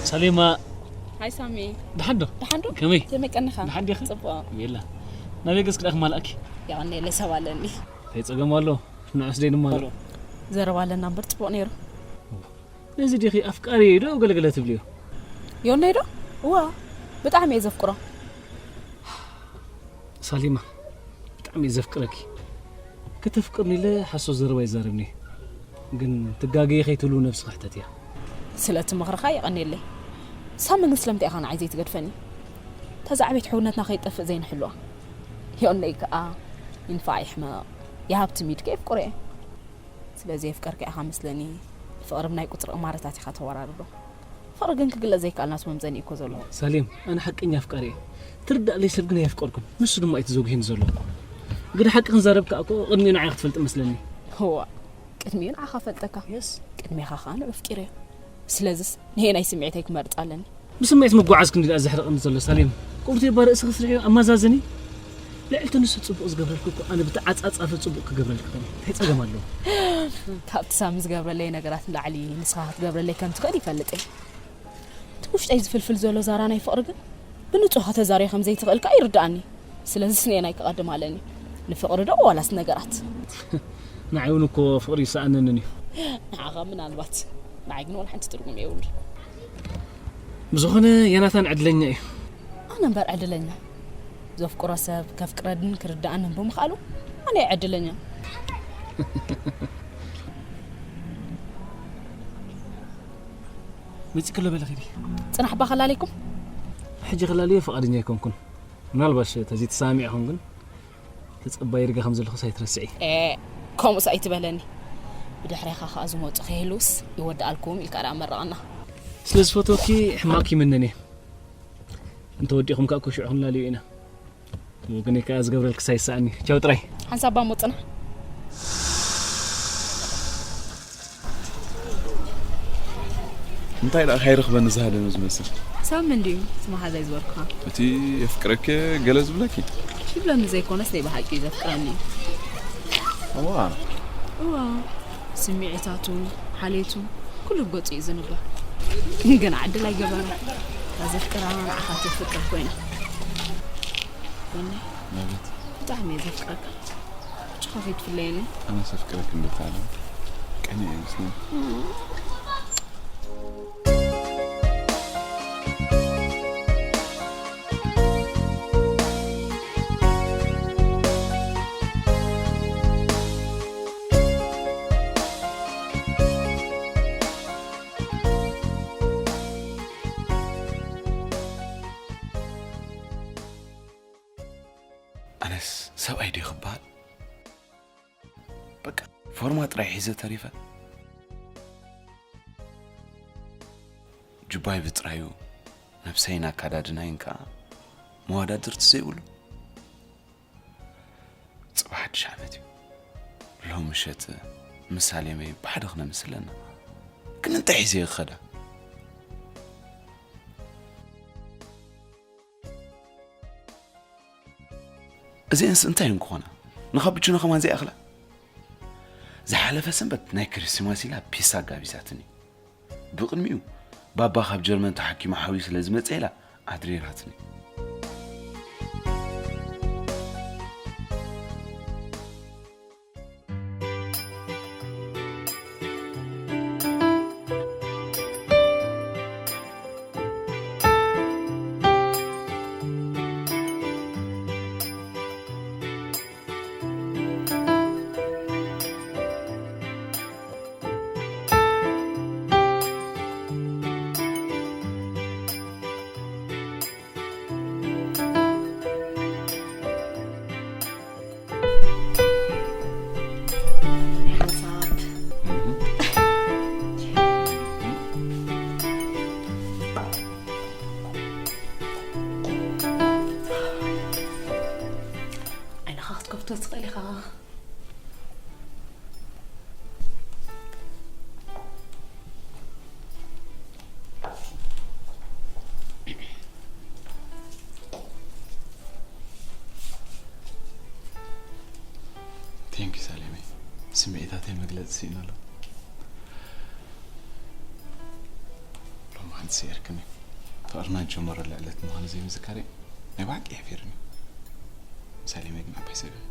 ሳሌማ። ሃይ ሳሚ። ደሓን ዶ? ደሓን ዶ? ከመይ? ከመይ ቀንኻ? ደሓን ዲኺ? ጽቡቕ። የላ። ናበይ ገጽኪ ደኣ ክማልኣኪ? የቐንየለይ፣ ሰብ ኣለኒ። እንታይ ጸገም ኣሎ? ንዑስ ደይ ድማ ኣሎ። ዘረባ ኣለና እምበር ጽቡቕ ነይሩ። ነዚ ዲኺ ኣፍቃሪ ዶ ገለገለ ትብልዮ? ዮናይ ዶ? እዋ፣ ብጣዕሚ እየ ዘፍቅሮ። ሳሊማ፣ ብጣዕሚ እየ ዘፍቅረኪ። ከተፍቅርኒ ኢለ ሓሶት ዘረባ ይዛረብኒ። ግን ትጋገየ ከይትህልው ነብስኺ ሕተትያ። ስለቲ ምኽርኻ የቐንየለይ። ሳሚ ግን ስለምንታይ ኢኻ ንዓይ ዘይትገድፈኒ? እታ ዝዓበየት ሕውነትና ከይጠፍእ ዘይንሕልዋ። ዮናይ ከኣ ይንፋዕ ይሕመቕ፣ ይሃብትም ኢድካ የፍቅሮ እየ። ስለዚ የፍቀርካ ኢኻ መስለኒ። ፍቕሪ ብናይ ቁጽሪ እማረታት ኢኻ ተወራርዶ። ፍቕሪ ግን ክግለጽ ዘይከኣል ናቱ መምዘኒ እዩ እኮ ዘሎ። ሳሌም፣ ኣነ ሓቀኛ ኣፍቃሪ እየ። ትርዳእለይ ሰብ ግን ኣየፍቀርኩን። ንሱ ድማ እዩ ተዘጉሂኒ ዘሎ። ግን ሓቂ ክንዛረብ ከኣ እኮ ቅድሚኡ ንዓይ ክትፈልጥ መስለኒ። እዋ፣ ቅድሚኡ ንዓኻ ፈልጠካ። የስ። ቅድሜኻ ከኣ ንዑ ኣፍቂረ። ስለዚስ ንሄ ናይ ስምዒተይ ክመርጽ ኣለኒ። ብስምዒት ምጉዓዝ ክንዲ ደኣ ዘሕርቐኒ ዘሎ ሳሌም። ቁርቲ እባ ርእሲ ክስርሕዮ ኣመዛዝኒ። ልዕልቲ ንሱ ጽቡቕ ዝገብረልኩ እኮ ኣነ ብተዓጻጻፊ ጽቡቕ ክገብረልኩ ከመይ? እንታይ ጸገም ኣለዎ? ካብቲ ሳሚ ዝገብረለይ ነገራት ንላዕሊ ንስኻ ክትገብረለይ ከም ትኽእል ይፈልጥ እየ። እቲ ውሽጠይ ዝፍልፍል ዘሎ ዛራ ናይ ፍቕሪ ግን ብንጹህ ከተዛርዮ ከም ዘይትኽእል ከኣ ይርድኣኒ። ስለዚስ ንየናይ ክቐድም ኣለኒ? ንፍቕሪ ዶ ዋላስ ነገራት? ንዓይ እውን እኮ ፍቕሪ ይሰኣነንን እዩ። ንዓኻ ምናልባት፣ ንዓይ ግን ዋላ ሓንቲ ትርጉም የብሉ። ብዝኾነ ዮናታን ዕድለኛ እዩ። ኣነ እምበር ዕድለኛ። ዘፍቅሮ ሰብ ከፍቅረንን ክርድኣንን ብምኽኣሉ ኣነ እየ ዕድለኛ። መጺእ ከሎ በለ ኺዲ። ጽናሕ እባ ከላልየኩም። ሕጂ ከላልዮ ፍቓደኛ ኣይኮንኩን። ምናልባሽ ተዘይተሰማሚዕኹም ግን ተጸባይ ርጋ ከም ዘለኹስ ኣይትረስዒ። ኤ፣ ከምኡስ ኣይትበለኒ። ብድሕሬኻ ከኣ ዝመጹ ከይህልውስ ይወድኣልኩም ኢልካ ደኣ መረቐና። ስለ ዝፈትወኪ ሕማቕ ይምነን እየ። እንተወዲኹም ከኣ እኮ ሽዑ ክንላልዮ ኢና። ወገነይ ከኣ ዝገብረልክስ ኣይሰኣኒ። ቻው ጥራይ። ሓንሳብ እባ እሞ ጽናሕ። እንታይ ደኣ ካይረኽበኒ ዝሃደመ ዝመስል? ሳሚ እንድዩ እቲ መሓዛይ ዝበልኩኻ። እቲ የፍቅረኪ ገለ ዝብለኪ? ይብለኒ ዘይኮነስ ናይ ብሓቂ እዩ ዘፍቅረኒ። እዋ። እዋ፣ ስምዒታቱ፣ ሓልየቱ፣ ኩሉ ብገጹ እዩ ዝንበብ። ግን ዕድል ኣይገበረን። እታ ዘፍቅራ ንዓኻ ተፍቅር ኮይና። ወኒ፣ ማለት ብጣዕሚ እየ ዘፍቅረካ። ብጭኻ ከይትፍለየኒ። ኣነ ሰፍቅረክ እንደታለ ቀኒ ኣይመስለኝ። ኣነስ ሰብኣይ ድዩ ክበሃል? በቃ ፎርማ ጥራይ ሒዘ ተሪፈ። ጁባይ ብጥራዩ ነብሰይን ኣካዳድናይን ከኣ መዋዳድርቲ ዘይብሉ። ጽባሕ ሓድሽ ዓመት እዩ። ሎም ምሸት ምሳሌመይ ብሓደ ክነምስለና። ግን እንታይ ሒዘ ክኸዳ? እዚአንስ እንታይ እንክኾና? ንኻብችኖ ከማን ዘይኣኽላ? ዝሓለፈ ሰንበት ናይ ክርስማስ ኢላ ፒሳ ጋቢዛትኒ። ብቕድሚኡ ባባ ካብ ጀርመን ተሓኪሙ ሓውዩ ስለ ዝመጸ ኢላ ኣድሪራትኒ። ዓይንኻ ክትከፍቶ ትኽእል ኢኻ። Thank you ሳሌመይ፣ ስምዒታተይ መግለጺ ስኢነ ኣሎ። ሎማን ስዒርክኒ። ፍቕርና ዝጀመረሉ ዕለት ምዃኑ ዘይምዝካረይ ናይ ብሓቂ የሕፊርኒ። ሳሌመይ ግን ዓባይ ሰብ እያ።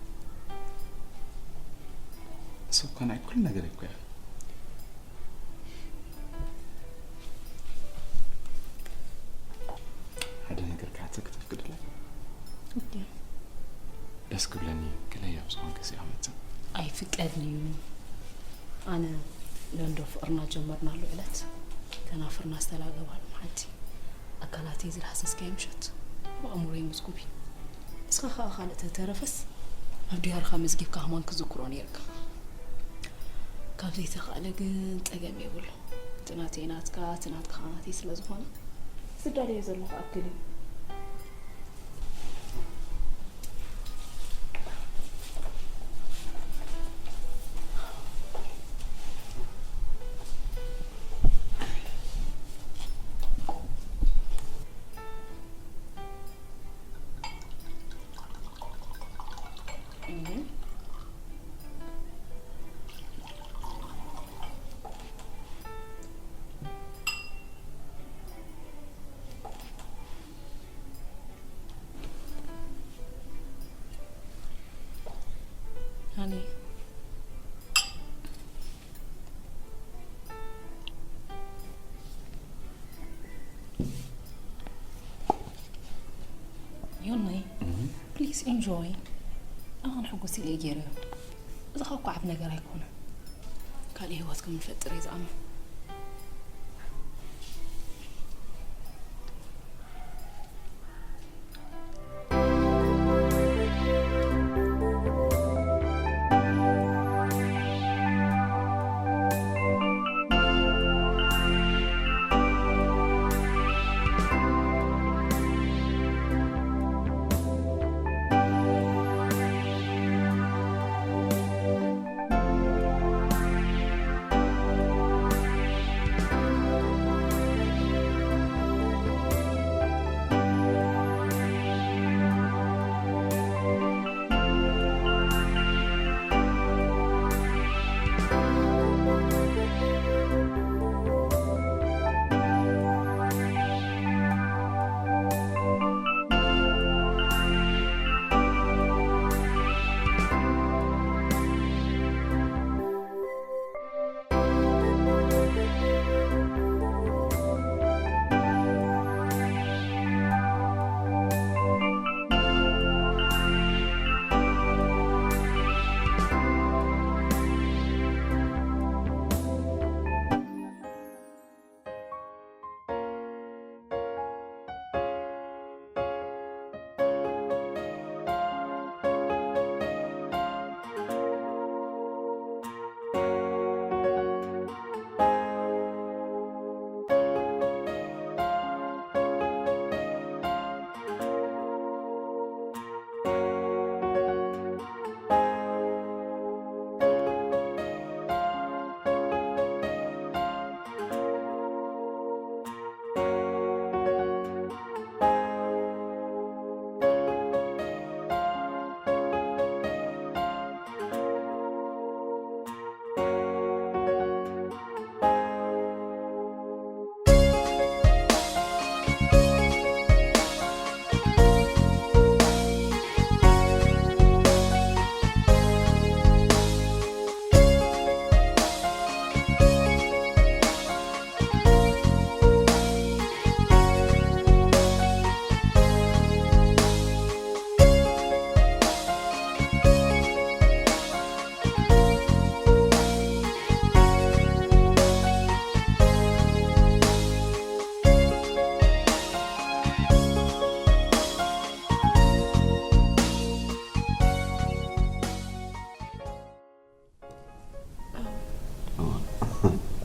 እሱ እኮ ናይ ኩሉ ነገር እኮ እያ። ሓደ ነገር ክሓተኪ ትፍቅድለይ? ኦኬ። ደስ ክብለኒ፣ ገለ እያ ብዝኾንኪ እዚኣ መጽእ። ኣይፍቀድን እዩ። ኣነ ለንዶ ፍቕርና ጀመርናሉ ዕለት ከናፍርና ዝተላገባሉ መዓልቲ ኣካላተይ ዝዳህሰስካዮ ምሸት ኣብ ኣእምሮይ ምዝጉብ እዩ። ንስኻ ኸኣ ካልእ ተተረፈስ ኣብ ድያርኻ መዝጊብካ ከማን ክዝክሮ ነይርካ። ካብ ዘይተኻእለ ግን ጸገም የብሉ። እቲ ናተይ ናትካ፣ እቲ ናትካ ኸኣ ናተይ ስለ ዝኾነ ዝዳለዮ ዘለኹ ኣክል እዩ። ሃኒ። ዮናይ፣ እህ። Please enjoy። ኣነ ሕጉስ ኢለ ገይረዮ። እዚ ኸኣ እኮ ዓቢ ነገር ኣይኮነን። ካልእ ህይወት ከም ንፈጥር እየ ዝኣምን።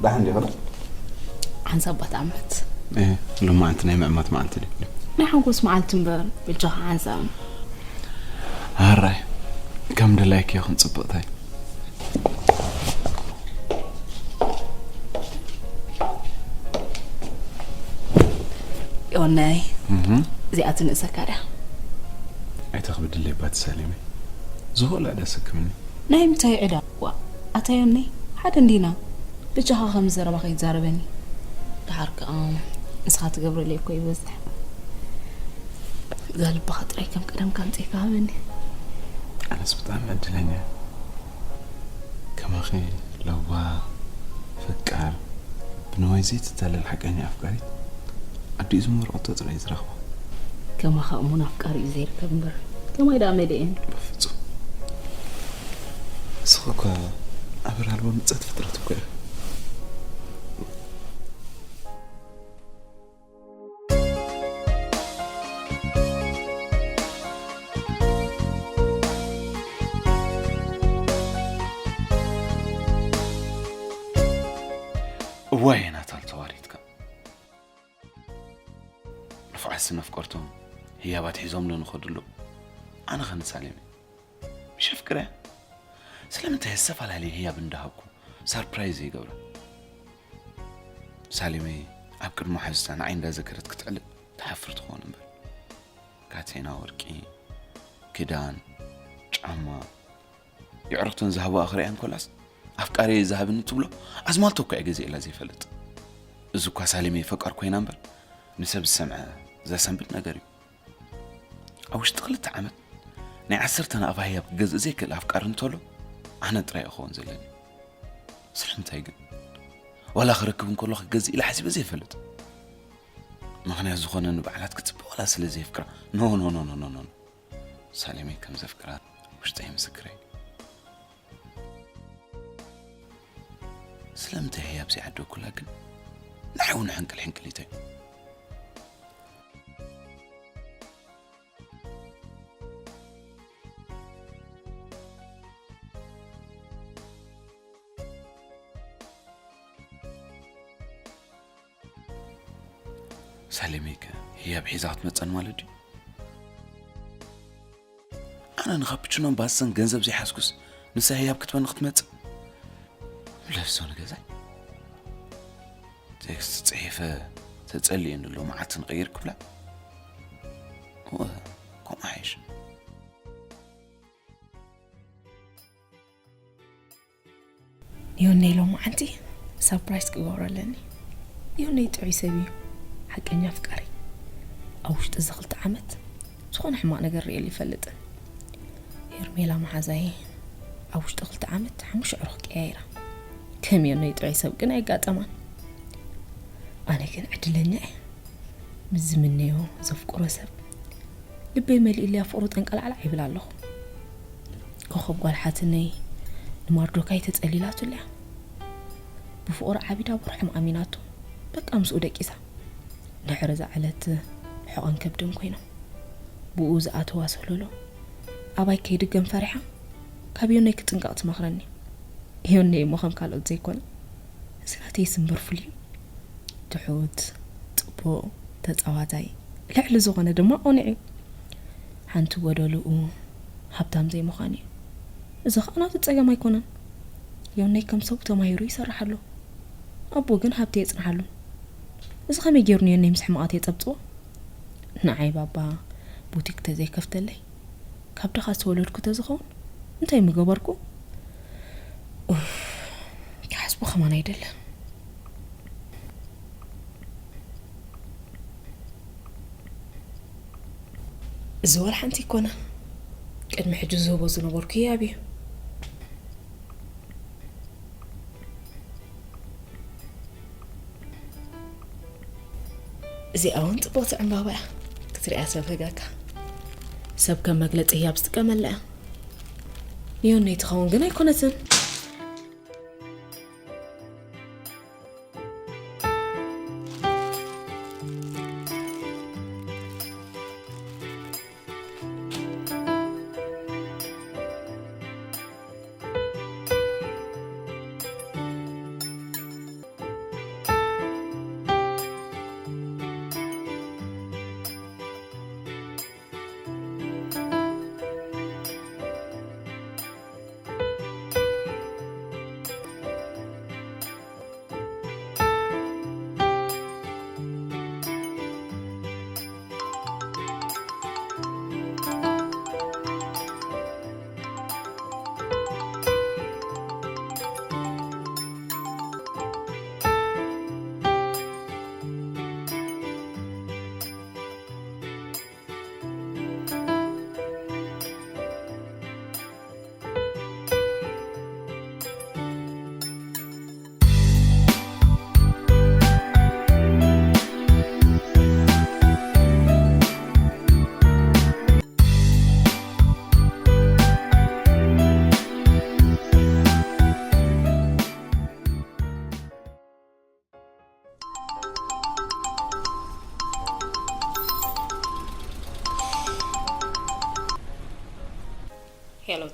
ደሓን ዲኻ? ሓንሳብ ባት ዓመት። እ፣ ሎማዓንቲ ናይ ምዕማት መዓልቲ ድዩ? ናይ ሓጎስ መዓልቲ እምበር፣ ብጃኻ ሓንሳብ። ኣራይ፣ ከም ድላይኪ ይኹን ጽብቕተይ። ዮናይ፣ እህ። እዚኣ ትንእሰካ ድያ? ኣይተኽብድለይ ባት ሰሊመይ። ዝኾላ ደስ ክምኒ። ናይ ምንታይ ዕዳ? ዋ፣ ኣታ ዮኒ፣ ሓደ እንዲና። ብጃኻ ከም ዘረባ ከይትዛረበኒ። ደሓር ከኣ ንስኻ ትገብረለይ እኮ ይበዝሕ። እዛ ልብኻ ጥራይ ከም ቀደምካ ኣምጺእካ ሃበኒ። ኣነስ ብጣዕሚ ዕድለኛ እየ። ከማኺ ለዋህ፣ ፈቃር፣ ብንዋይ ዘይትታለል ሓቀኛ ኣፍቃሪት ኣዲኡ ዝመርቐቶ ጥራይ እዩ ዝረኽባ። ከማኻ እሙን ኣፍቃሪ እዩ ዘይርከብ እምበር፣ ከማይ ደኣ መሊኤን። በፍጹም። ንስኺ እኳ ኣበር ኣልቦ ምጸት ፍጥረት እኮ ኢኺ። እዋይ ናታል ተዋሪድካ። ንፉዓት ስነ-ኣፍቀርቶም ህያባት ሒዞምሉ ንኸዱ ኣለዉ። ኣነ ኸ ንሳሌመይ ምሽ ኣፍቅረያ? ስለምንታይ ዝተፈላለየ ህያብ እንዳሃብኩ ሳርፕራይዝ ዘይገብራ? ሳሌመይ ኣብ ቅድሚ መሓዙታ ንዓይ እንዳዘከረት ክትዕልል ትሓፍር ትኸውን እምበር። ካቴና ወርቂ፣ ክዳን፣ ጫማ፣ የዕሩኽተን ዝሃብዋ ክርእያ እንከላስ፣ ኣፍቃሪየይ ዝሃብኒ ትብሎ ኣዝማልቶ እኳ እየ ገዚኤላ ዘይፈልጥ። እዚ እኳ ሳሌመይ ፈቃር ኮይና እምበር፣ ንሰብ ዝሰምዐ ዘሰንብድ ነገር እዩ። ኣብ ውሽጢ ክልተ ዓመት ናይ ዓሰርተ ናቕፋ ህያብ ክገዝእ ዘይክእል ኣፍቃሪ እንተሎ፣ ኣነ ጥራይ እኸውን ዘለኒ። ስለምንታይ ግን? ዋላ ክረክብ እንከሎ ክገዝእ ኢለ ሓሲበ ዘይፈልጥ። ምኽንያት ዝኾነኒ በዓላት ክጽበ ዋላ ስለ ዘየፍቅራ። ኖ፣ ኖ፣ ኖ፣ ኖ፣ ኖ፣ ኖ። ሳሌመይ ከም ዘፍቅራ ውሽጠይ ምስክረይ። ስለምንታይ ህያብ ዘይዓደግኩላ ግን? ንዓይ እውን ሕንቅል ሕንቅሊተይ። ሳሌመይ ከ ህያብ ሒዛ ክትመጸን ማለት ድዩ? ኣነ ንካፕችኖን ባሰን ገንዘብ ዘይሓዝኩስ ንሳ ህያብ ክትበኒ ክትመጽእ? ምለሶ ንገዛይ። ቴክስት ጽሒፈ ተጸሊእን ኣሎ መዓት ንቐይር ክብላ። እወ፣ ከምኡ ሓይሽ። ዮነይ ሎማዓንቲ ሳፕራይዝ ክገብሮ ኣለኒ። ዮነይ ጥዑይ ሰብ እዩ፣ ሓቀኛ ኣፍቃሪ። ኣብ ውሽጢ እዚ ክልተ ዓመት ዝኾነ ሕማቕ ነገር ርእየሉ ይፈልጥን። ሄርሜላ መሓዛይ ኣብ ውሽጢ ክልተ ዓመት ሓሙሽተ ኣዕሩኽ ቀያይራ። ከም ዮነይ ጥዑይ ሰብ ግን ኣየጋጠማን። ኣነ ግን ዕድለኛ እየ። ምስ ዝምነዮ ዘፍቅሮ ሰብ ልበይ መሊእለይ ፍቕሩ ጠንቀላዕላዕ ይብል ኣለኹ። ኮኸብ ጓል ሓትነይ ንማርዶካይ ተጸሊላቱ ኣለያ። ብፍቕሩ ዓቢዳ ብርሖም ኣሚናቶ በቃ ምስኡ ደቂሳ። ድሕሪ እዛ ዕለት ሕቖን ከብድን ኮይኖም። ብኡ ዝኣተዋ ሰሎሎ ኣባይ ከይድገም ፈሪሓ ካብ ዮነይ ክጥንቀቕ ትመኽረኒ። ዮነይ እሞ ከም ካልኦት ዘይኮነ፣ እዚ ናተይ ስምብር ፍሉይ እዩ። ትሑት፣ ጽቡቕ፣ ተጻዋታይ፣ ልዕሊ ዝኾነ ድማ ቅኑዕ እዩ። ሓንቲ ጎደልኡ ሃብታም ዘይምዃን እዩ። እዚ ኸኣ ናቱ ጸገም ኣይኮነን። ዮነይ ከም ሰብ ተማሂሩ ይሰርሕ ኣሎ። ኣቦ ግን ሃብቲ የጽንሓሉ። እዚ ከመይ ገይሩ ንዮነይ ምስ ሕማቓት የጸብጽቦ? ንዓይ ባባ ቡቲክ ተዘይከፍተለይ ካብ ድኻ ዝተወለድኩ ተዝኸውን እንታይ ምገበርኩ? ኡፍ፣ ክሓስቦ ከማን ኣይደልን። እዚ ወላ ሓንቲ ኣይኮነ። ቅድሚ ሕጂ ዝህቦ ዝነበርኩ ህያብ እዩ። እዚኣ እውን ጽብቕቲ ዕምባባ እያ። ክትሪኣ ሰብ ህጋካ። ሰብ ከም መግለጺ ህያብ ዝጥቀመላ እያ። ንዮነይ ትኸውን ግን ኣይኮነትን።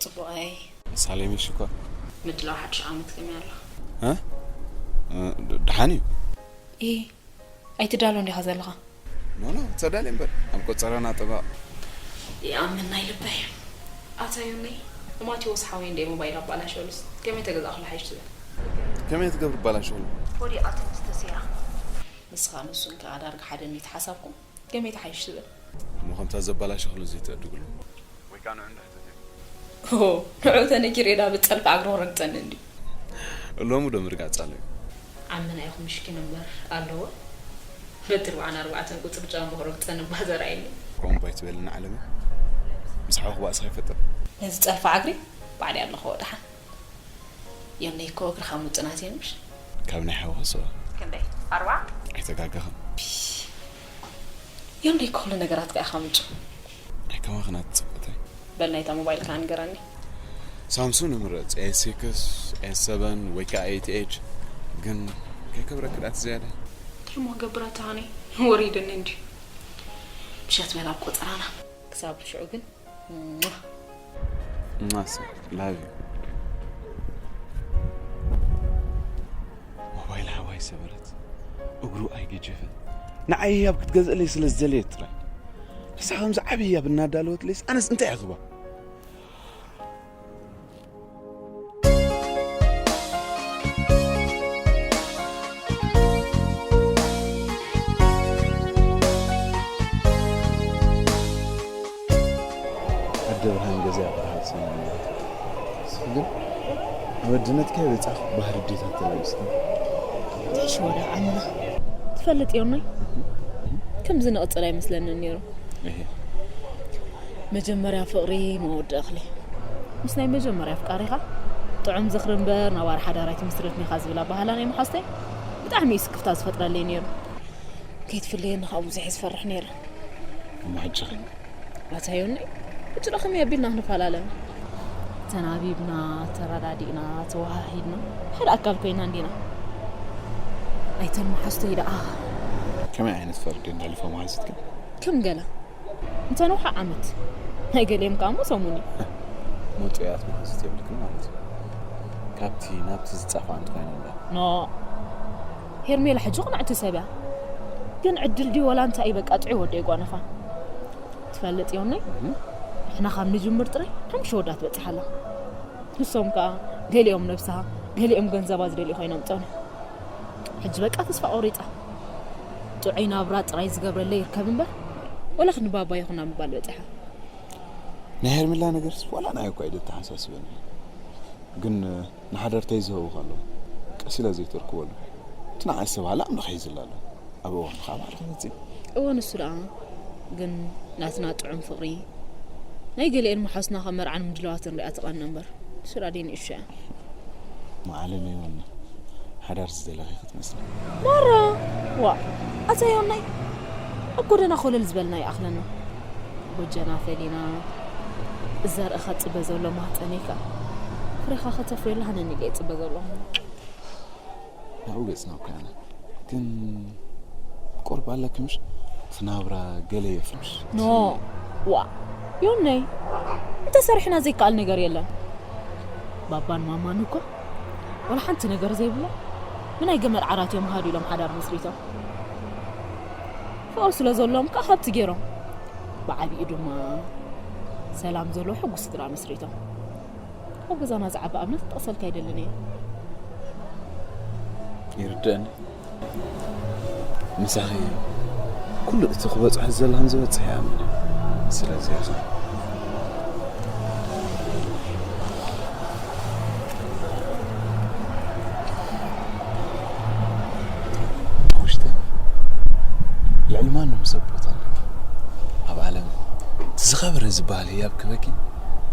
ጽቡቕ ኣይ ሳሌም ሽኮር ምድላው ሓድሽ ዓመት ከመይ ኣሎ? እ? እ፣ ድ- ድሓን እዩ። ኢ ኣይትዳሎ እንዲኻ ዘለኻ። ኖ ኖ፣ ተዳሊ እምበር ኣብ ቆጸራና ጠባቕ። ይኣምን ናይ ልበይ። ኣታ ዮኒ፣ ንማቴዎስ ሓወይ እንደ ሞባይል ኣባላሸሉስ ከመይ ተገዛእኽሉ ሓይሽ ትብል? ከመይ ትገብር ባላሸሉ? ወዲቓ ትንስ ተሰይራ። ንስኻ ንሱን ከኣ ዳርጋ ሓደ እንዴት ሓሳብኩም ከመይ ተሓይሽ ትብል? እሞ ከምታ ዘባላሸኽሉ ዘይትዕድግሉ ወይ ከዓ ንዑ እንዳሕተት ኦ፣ ንዑ ተነጊረ ዳ ብጸልፊ ኣግሮ ረግጸኒ እንዲ። ሎሚ ዶ ምርጋጽ ኣለዩ? ዓምና ኢኹም ምሽኪን እምበር ኣለዎ። በቲ ኣርባዓን ኣርባዕተን ቁጽሪ ጫማ ክረግጸኒ እባ ዘርኣየኒ። ከምኡ ባይትበልና ዓለመ። ምስ ሓወኹ ባእስኻ ይፈጥር። ነዚ ጸርፊ ዓግሪ ባዕለይ ኣለኹዎ ደሓን። የምነይ እኮ እግርኻ ምጡናት እየን ምሽ? ካብ ናይ ሓወኹ ሰዋ። ክንደይ? ኣርባዓ? ኣይተጋገኽን። የምነይ እኮ ኩሉ ነገራትካ ኢኻ ምጩ። ኣይከማኽን ኣቲ ጽብቕተይ። በል ናይታ ሞባይልካ ንገረኒ። ሳምሱን ንምረጽ ኤስ ሲክስ ኤስ ሰቨን ወይ ከዓ ኤይት ኤች ግን ከይከብረኪ ደኣ እቲ ዝያዳ። እንታይ እሞ ክገብር ኣታ ሃኒ ወሪድኒ እንድዩ። ምሸት በል ኣብ ቆጸራና። ክሳብ ሽዑ ግን ማሰ ላቭ ዩ። ሞባይል ሓዋይ ሰበረት እግሩ ኣይገጀፈን። ንዓይ ህያብ ክትገዝእለይ ስለ ዝደለየት ጥራይ። ንሳ ከምዚ ዓብዪ ህያብ እናዳለወትለይስ ኣነስ እንታይ ይኽባ? ኣደ ብርሃን ገዛ ብርሃን ሰናይ ንስኺ ግን ኣብ ኣደነትካ የበጻኽ ባህሪ ኣዴታት ተላቢስካ። እንታይ ሽወዳ ዓምና ትፈልጥ ዮናይ ከምዚ ንቕጽል ኣይመስለንን ነይሩ። እሄ መጀመርያ ፍቕሪ መወዲ እኽሊ ምስ ናይ መጀመርያ ኣፍቃሪኻ ጥዑም ዝኽሪ እምበር ነባሪ ሓዳር ኣይትምስርትን ኢኻ ዝብል ኣባህላ ናይ መሓዝተይ ብጣዕሚ እዩ ስክፍታ ዝፈጥረለይ ነይሩ። ከይትፍለየኒ ከዓ ብዙሕ እየ ዝፈርሕ ነይረ። እሞ ሕጂ ኸ? ኣታ ዮኒ፣ ሕጂ ዶ ከመይ ኣቢልና ክንፈላለ? ተናቢብና፣ ተረዳዲእና፣ ተወሃሂድና ሓደ ኣካል ኮይና እንዲና። ኣይተን መሓዝተይ ደኣ። ከመይ ዓይነት ፍቕሪ ድዩ እንዳሕለፈ መሓዙትኪ? ከም ገለ እንተ ነውሓ ዓመት ናይ ገሊኦም ከኣ እሞ ሰሙን እዩ። ሙጹያት መሓዙት የብልክን ማለት እዩ። ካብቲ ናብቲ ዝጻፋ እንተኾይኑ እንዳ። ኖ ሄርሜላ ሕጂ ቅንዕቲ ሰብ እያ። ግን ዕድል ድዩ ወላ እንታይ እዩ በቃ ጥዑይ ወዲ የጓነፋ። ትፈልጥ ዮኒ? ንሕና ካብ ንጅምር ጥራይ ሓሙሽተ ወዳት በጺሓ ኣላ። ንሶም ከኣ ገሊኦም ነብስሃ ገሊኦም ገንዘባ ዝደልዩ ኮይኖም ጸኑ። ሕጂ በቃ ተስፋ ቆሪጻ። ጥዑይ ናብራ ጥራይ ዝገብረለይ ይርከብ እምበር ወላ ክንባባ ይኹና ምባል በጺሓ። ናይ ሄርሜላ ነገርስ ዋላ ንዓይ እኳ እዩ ደተሓሳስበኒ። ግን ንሓዳር ተይዝሀቡ ከለዉ ቀስ ኢላ ዘይተርክበሉ እቲ ንዓይ ዝተባህለ ኣምላኽ ሒዝላ ኣሎ። ኣብ እዋኑ ከዓ ባዕልኺ መፂእ። እወ ንሱ ደኣ ግን ናትና ጥዑም ፍቕሪ ናይ ገሊኤን መሓዙትና ከም መርዓን ምድላዋትን ሪኣ ትቐኒ እምበር ንሱ ደኣ ደይ ንእሾ እያ። መዓለም ይወኒ ሓዳር ዝደለኺ ክትመስሊ። ማራ ዋእ ኣታ ዮናይ ኣብ ጎደና ኮለል ዝበልና ይኣኽለና። ጎጆና ፈሊና እዛ ርእኻ ትጽበ ዘሎ ማህጸነይ ከኣ ፍሬኻ ከተፍርየላ ሃነኒ ኢለ እየ እጽበ ዘለኹ። ናብኡ ገጽና እኮ ኢና ግን ቁርብ ኣለኪ ምሽ እቲ ናብራ ገለ የፍርሽ። ኖ ዋእ ዮነይ እንተሰሪሕና ዘይከኣል ነገር የለን። ባባን ማማን እኮ ወላ ሓንቲ ነገር ዘይብሎም ብናይ ገመድ ዓራት እዮም ሃዱ ኢሎም ሓዳር መስሪቶም። ፍቕሪ ስለ ዘለዎም ከኣ ሃብቲ ገይሮም ብዓቢኡ ድማ ሰላም ዘለዎ ሕጉስ ስድራ መስሪቶም። ኣብ ገዛና ዝዓቢ ኣብነት ክጠቕሰልካ ኣይደልን እየ። ይርደአኒ። ምሳኺ ኩሉ እቲ ክበጽሖ ዝደለኽን ዝበጽሕ ይኣምን እየ። ስለዚ ኢኻ ኣብ ውሽጠይ ልዕሊ ማንም ሰብ ቦታ ኣለኪ። ኣብ ዓለም እቲ ዝኸበረ ዝበሃል ህያብ ክበኪ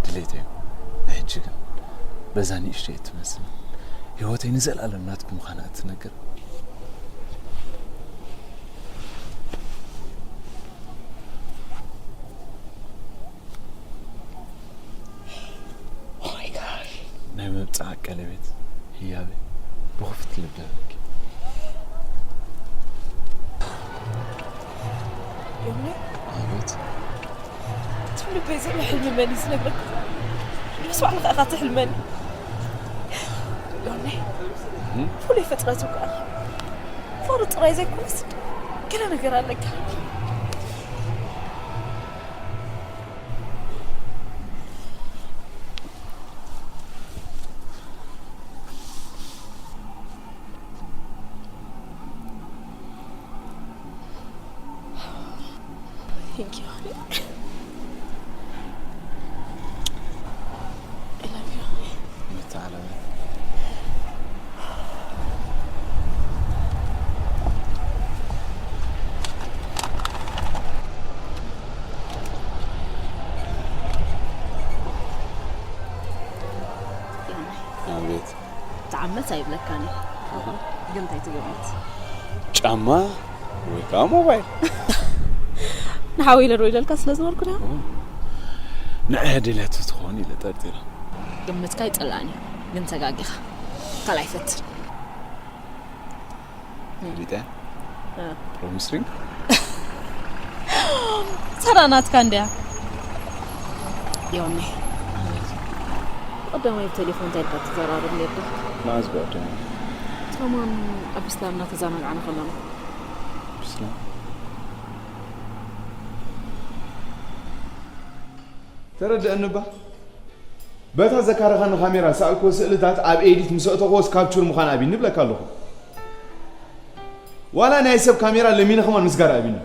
ድሌተይ እዩ። ንሕጂ ግን በዛ ንእሽተይ እትመስል ህይወተይ ንዘለኣለም ናትኪ ምዃና እትነግር ናይ ምብጻሕ ቀለቤት ህያበይ ብኽፉት ልቢ እህበኪ። ዮኒ፣ ኣቤት። እቲ ልበይ ዘሎ ሕልሚ መን እዩ ዝነግረካ? ምስ ባዕልኻ ኢኻ ትሕልመኒ። ዮኒ፣ ፍሉይ ፍጥረት እኮ ኢኻ። ፍቕሪ ጥራይ ዘይኮነስ ገለ ነገር ኣለካ። Thank you. I love you. መተዓለመ። ኣቤት። ተዓመት ኣይብለካን እዩ። ኣሃ። ግን እንታይ ትገምት? ጫማ ወይ ከዓ ሞባይል? ንሓወይ ኢለ ዶ ኢለልካ ስለ ዝበልኩ ድያ? ንዕያ ደልያቶ ትኸውን ኢለ ጠርጢረ። ግምትካ ኣይጸላእን እዩ፣ ግን ተጋጊኻ። ካልኣይ ፈትን። ፈሊጠ? እ። ፕሮሚስ ሪንግ? ሰራ ናትካ እንድያ። ዮኒ፣ ቀዳማይ ብቴሌፎን እንታይ ኢልካ ትዘራረብ ነርካ? መዓዝ ብቐደም? ሰሙን ኣብ ብስላም እናተዘናጋዕና ከለና። ብስላም? ተረድአኒ እባ። በታ ዘካረኻኒ ካሜራ ዝሰኣልክዎ ስእልታት ኣብ ኤዲት ምስ ኣእተኽዎስ ካፕቹር ምዃን ኣብይኒ እብለካ ኣለኹ። ዋላ ናይ ሰብ ካሜራ ለሚነ ከማን ምስጋር ኣብይኒ።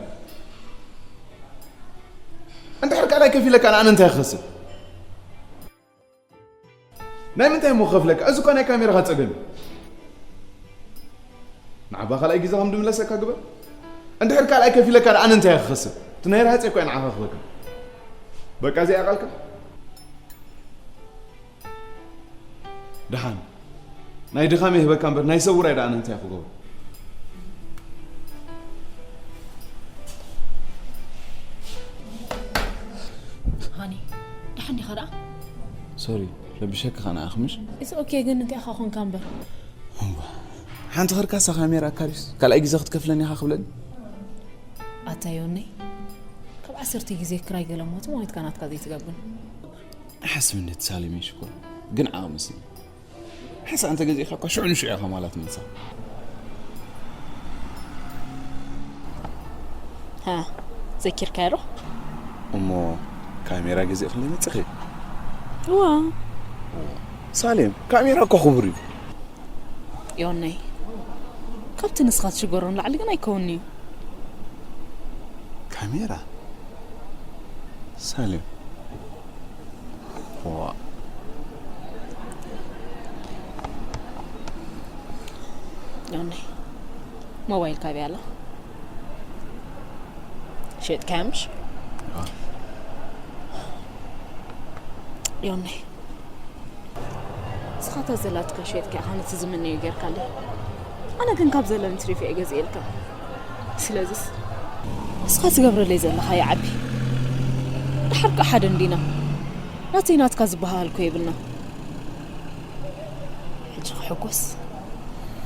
እንድሕር ካልኣይ ከፊለካ ንኣነ እንታይ ክኸስብ? ናይ ምንታይ እሞ ክኸፍለካ? እዚ እኳ ናይ ካሜራኻ ጸገም እዩ። ንዓባ ካልኣይ ግዜ ከም ድምለሰካ ግበር። እንድሕር ካልኣይ ከፊለካ ንኣነ እንታይ እየ ክኸስብ? እቲ ናይ ርሃጸ እኳ እየ ንዓኻ ክኸፍለካ። በቃ እዚኣ ቃልካ? ደሓን። ናይ ድኻመይ ይህበካ እምበር ናይ ሰብ ውራይ ደኣ ኣነ እንታይ ክገብሮ? ሃኒ፣ ደሓን ዲኻ ደኣ? ሶሪ፣ ረቢሸኪ ኸኣ ንዓኺ ምሽ? It's okay፣ ግን እንታይ ኢኻ ኾንካ እምበር? እምባ፣ ሓንቲ ኸርካሳ ካሜራ ኣካሪስ ካልኣይ ግዜ ክትከፍለኒ ኢኻ ክብለኒ? ኣታ ዮኒ፣ ካብ ዓሰርተ ግዜ ክራይ ገለ እሞ እቲ ሞኒትካ ናትካ ዘይትገብን። ሓስብ እንዴት ሳሌም ሽኮር፣ ግን ዓቕሚ ስኒ። ሓንሳእ እንተ ገዚእካ እኳ ሽዑ ንሽዑ ኢኻ ማለት መልሳ። ሃ፣ ዘኪርካዮ ዶ? እሞ ካሜራ ገዚእክለይ መጺኺ? እዋ። ሳሌም፣ ካሜራ እኮ ክቡር እዩ። ዮነይ፣ ካብቲ ንስኻ ትሽገሮ ንላዕሊ ግን ኣይከውን'ዩ። ካሜራ? ሳሌም። ዋእ። ዮኒ፣ ሞባይል ካበይ ኣላ? ሸጥካያ ምሽ? ኣዎ። ዮኒ፣ ንስኻ እታ ዘላትካ ሸጥካ ኢኻ ነቲ ዝምነዮ ጌርካለይ። ኣነ ግን ካብ ዘለኒ ትሪፈ እየ ገዚኤልካ። ስለዚስ ንስኻ ትገብረለይ ዘለኻ ይዓቢ። ደሓር ከኣ ሓደ እንዲና። ናተይ ናትካ ዝበሃል እኮ የብልና። ሕጂ ክሕጎስ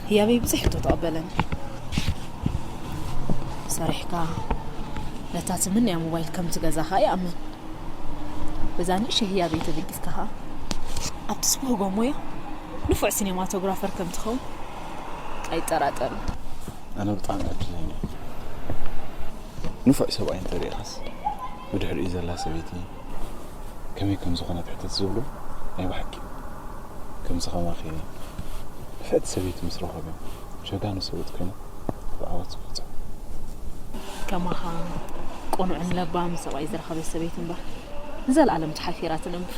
ህያበይ ብዙሕ ሕቶ ተቐበለኒ። ሰሪሕካ ነታ ትምነያ ሞባይል ከም ትገዛ ከኣ ይኣምን። በዛ ንእሽተይ ህያበይ ተበጊስካ ከኣ ኣብቲ ዝብህጎ ሞያ ንፉዕ ሲኔማቶግራፈር ከም ትኸውን ኣይጠራጠርን። ኣነ ብጣዕሚ ዕድለኛ እየ። ንፉዕ ሰብኣይ እንተሪኢኻስ፣ ብድሕሪኡ ዘላ ሰበይቲ ከመይ ከም ዝኾነት ሕተት ዝብሉ ናይ ብሓቂ ከምዚ ከማኺ ንፍዕቲ ሰበይቲ ምስ ረኸቡ እዮም ጀጋኑ ሰብኡት ኮይኖም ብዓወት ዝገልጹ። ከማኻ ቅኑዕን ለባምን ሰብኣይ ዝረኸበት ሰበይቲ እምበር ንዘለኣለም ተሓፊራ ትነብር።